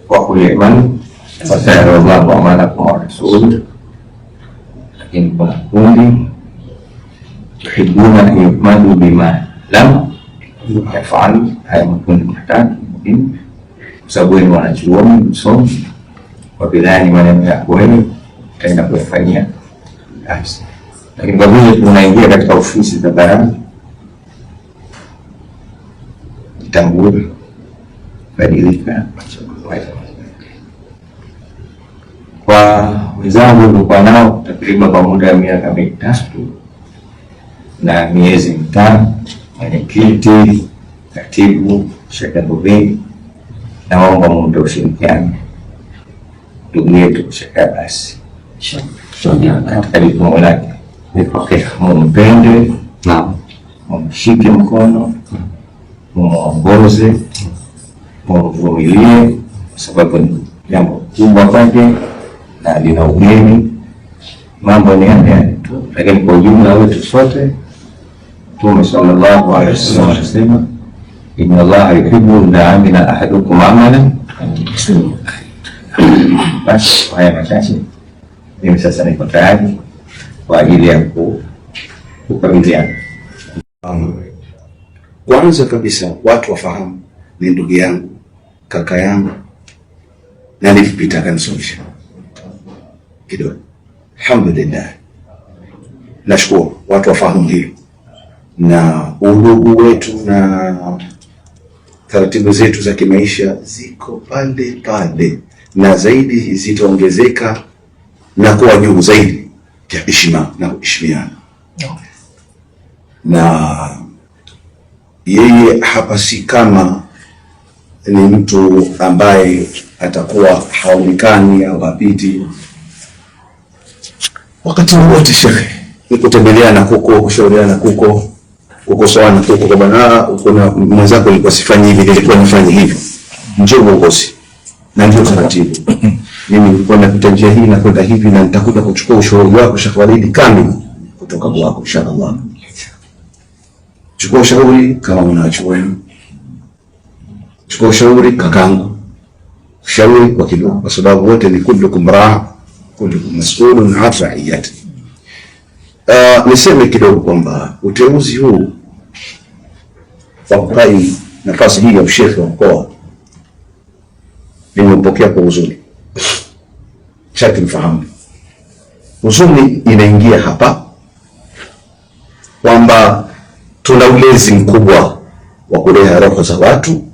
Wa qul i'malu fasayara Allahu a'malakum wa rasuluhu. Lakini kuna kundi yuhibbuna an yuhmadu bima lam yafalu. Haya makundi matatu muhimu, kwa sababu ni wanachuoni msomi, kwa bilani maneno yako wewe utaenda kuyafanyia kazi, lakini kwa vile tunaingia katika ofisi za baraza, jitambue, badilika. Kwa wenzangu nilikuwa nao takriban kwa muda wa miaka 3 na miezi 5, mwenyekiti, katibu, Sheikh Abubakar, naomba mumpe ushirikiano ndugu yetu Sheikh Abbas katika jukumu lake. Mumpende, mumshike mkono, mumuongoze, mumvumilie, kwa sababu ni jambo kubwa kwake na lina ugeni. Mambo ni yale yale tu, lakini kwa ujumla wetu sote, Mtume sallallahu alaihi wasallam anasema inna Allaha yuhibbu idha amila ahadukum amalan. Basi haya machache, mimi sasa niko tayari kwa ajili ya kukabidhiana. Kwanza kabisa watu wafahamu ni ndugu yangu, kaka yangu, na nilipita akanisomesha kidogo. Alhamdulillah, nashukuru watu wafahamu hilo, na udugu wetu na taratibu zetu za kimaisha ziko pale pale, na zaidi zitaongezeka na kuwa juu zaidi ya heshima na kuheshimiana. Na yeye hapa si kama ni mtu ambaye atakuwa haonekani au hapiti wakati wote. Shekhe, ni kutembeleana kuko, kushauriana kuko, kukosoana kuko, kwa bwana, kuna mwenzako nilikuwa sifanyi hivi, nilikuwa nifanye hivi, njoo uongozi na ndio taratibu. Mimi nilikuwa napita njia hii na kwenda hivi, na nitakuja kuchukua ushauri wako Sheikh Walidi kamili kutoka kwako inshallah. Chukua ushauri kama mwanachuoni, chukua ushauri kakangu, ushauri kwa kidogo, kwa sababu wote ni kullukum raa kullukum mas'ulun an ra'iyati. Niseme kidogo kwamba uteuzi huu wa kukai nafasi hii ya ushekhe wa mkoa nimepokea kwa huzuni. Sharti mfahamu, huzuni inaingia hapa kwamba tuna ulezi mkubwa wa kulea roho za watu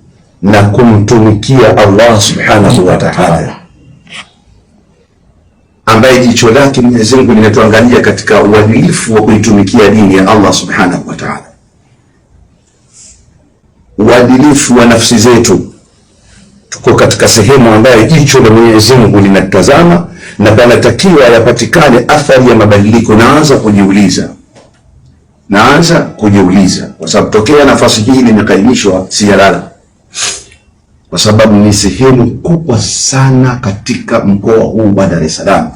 na kumtumikia Allah subhanahu wa ta'ala, ambaye jicho lake Mwenyezi Mungu linatuangalia katika uadilifu wa kuitumikia dini ya Allah subhanahu wa ta'ala, uadilifu wa nafsi zetu. Tuko katika sehemu ambayo jicho la Mwenyezi Mungu linatazama na panatakiwa yapatikane athari ya mabadiliko. Naanza kujiuliza kwa sababu tokea nafasi hii nimekaimishwa sijalala, kwa sababu ni sehemu kubwa sana katika mkoa huu wa Dar es Salaam.